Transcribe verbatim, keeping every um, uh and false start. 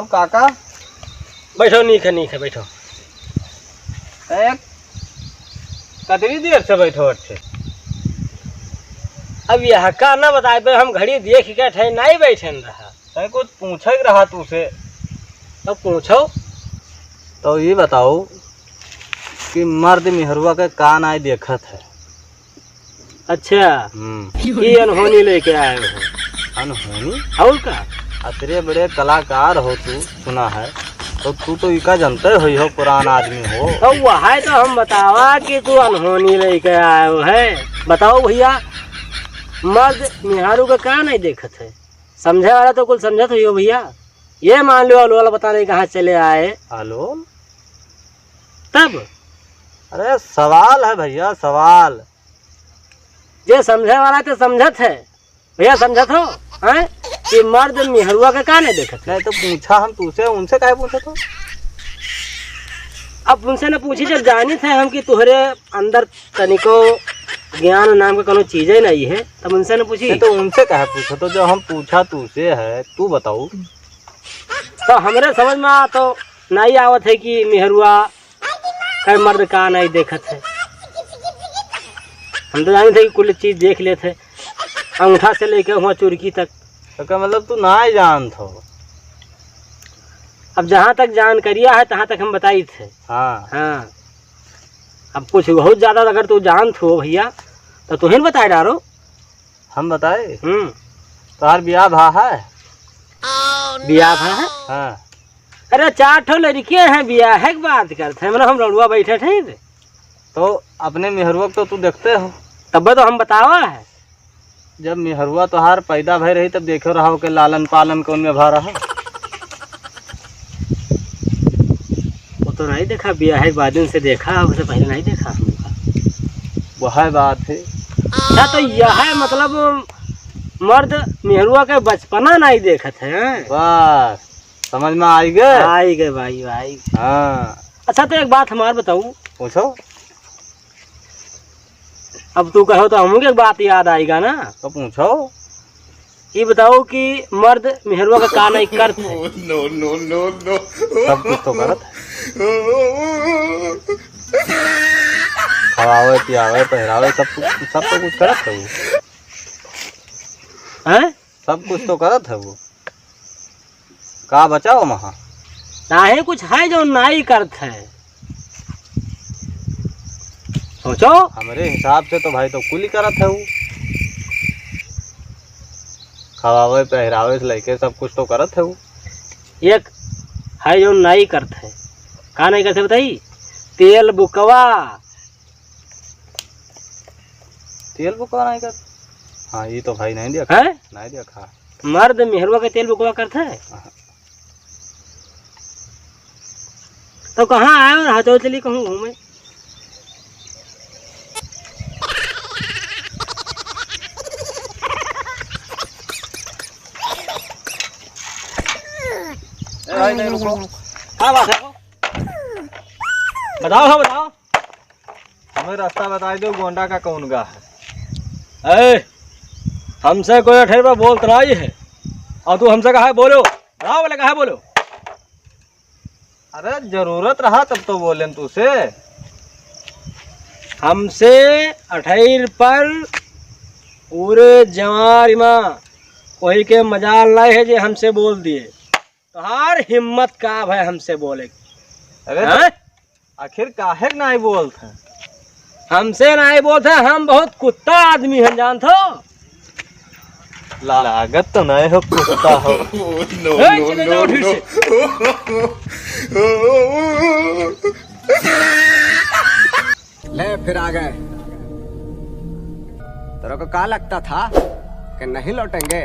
काका, बैठो, नीक है, नीक है, बैठो। ए, कतनी देर से बैठो अच्छे? अब यह का ना बताए बे, हम घड़ी देख के ठे नहीं बैठन रहा। तै कुछ पूछे के रहा तू से। तो पूछो। तो ये बताओ कि मर्द मेहरुआ के का नाई देखत है? अच्छा, हम्म। ये अनहोनी लेके आए हो। अनहोनी? और का? अतरे बड़े कलाकार हो तू, सुना है, तो तू तो इका जानते हो, हो पुरान आदमी हो। तो वह तो हम बतावा कि तू अनहोनी लेके आए हो है। बताओ भैया, मर्द मेहरारू का का नहीं देखत है? समझे वाला तो कुल समझत हो भैया। ये मान लो, अलोल पता नहीं कहाँ चले आए। अलोल? तब? अरे, सवाल है भैया, सवाल। जे समझे वाला तो समझत है। भैया, समझत हो, हैं? कि मर्द मेहरुआ के का नहीं देखत है? नहीं तो पूछा हम तुझसे, उनसे काहे पूछत हो? अब उनसे न पूछी, जब जानित है हम कि तुहरे अंदर तनिको ज्ञान नाम के कोनो चीजे नहीं है, तब उनसे न पूछी। नहीं तो उनसे काहे पूछत हो, जब हम पूछा तुझसे है, तू बताऊ। तो हमरे समझ में आ तो नहीं आवत है कि मेहरुआ कई मर्द का नहीं देखत है। हम तो जानत है कि कुल चीज देख लेत है, अंगूठा से लेके हुआ चुरकी तक। तो का मतलब तू ना जानत हो? अब जहाँ तक जानकारिया है, तहाँ तक हम बताइत है। हाँ। हाँ। अब कुछ बहुत ज्यादा अगर तू जानत हो भैया, तो तुहिन बताए डारो। हम बताए? हम्म। तोहार बियाह भा है? बियाह भा है? हाँ। अरे, चार ठो लड़के हैं, बियाह के बात करत हैं, मतलब हम रउआ बैठे थे रे। तो अपने मेहरुआ को तो तू देखते हो। तब तो हम बतावा है। जब मेहरुआ तोहार पैदा भय रही, तब देखो रहा के लालन पालन कौन में भा रहा। वो तो नहीं देखा, बियाह के बाद से देखा, उससे पहले नहीं देखा हमका। वह बात है। अच्छा, तो यह है मतलब मर्द मेहरुआ के बचपना नहीं देखत है। बस, समझ में आई गए? आई गए भाई, आई गए। हाँ। अच्छा, तो एक बात हमार बताऊ। पूछो। अब तू कहो तो हमहू के एक बात याद आएगा ना। तो पूछो। ये बताओ कि मर्द मेहरुआ का का नहीं करत है? No, no, no, no। सब कुछ तो करत है। खवावे, पियावे, पहरावे, सब कुछ, सब तो कुछ करत है वो। हैं? सब कुछ तो करत है वो। का बचाओ महा? नाहीं कुछ है जो नाई करत है। सोचो। हमरे हिसाब से तो भाई तो कुल ही करत है वो। खवावे, पहरावे से लेके सब कुछ तो करत है वो। एक है जो नाई करत है। का नाई करत है बताई? तेल बुकवा। तेल बुकवा नाई करत? हाँ, ये तो भाई नहीं देखा। हैं? नहीं देखा। मर्द मेहरुआ के तेल बुकवा करत है? हाँ। तो कहाँ आए और हाथों चली कहूँ घूमे? ए भाई, नहीं, रुको। का बात है? बताओ, हाँ, बताओ। हमें रास्ता बताई दो, गोंडा का कौन गा है? ए, हमसे कोई अठेर पर बोलत नहीं है, और तू हमसे कहा है बोलो, बताओ बोले कहा है बोलो। अरे जरूरत रहा तब तो बोलेन तू से। हमसे अठेर पर पूरे जवार मा कोई के मजाल नहीं है जे हमसे बोल दिए। तोहार हिम्मत का भय हमसे बोले? अरे हाँ? आखिर काहे के नाई बोलत है? हमसे नाई बोलत है, हम बहुत कुत्ता आदमी हैं, जानत हो? ला-, लागत तो नाई हो कुत्ता हो। No, ए, no, चले जाओ no, ठीक no। से। ले, फिर आ गए। तेरे को क्या लगता था कि नहीं लौटेंगे?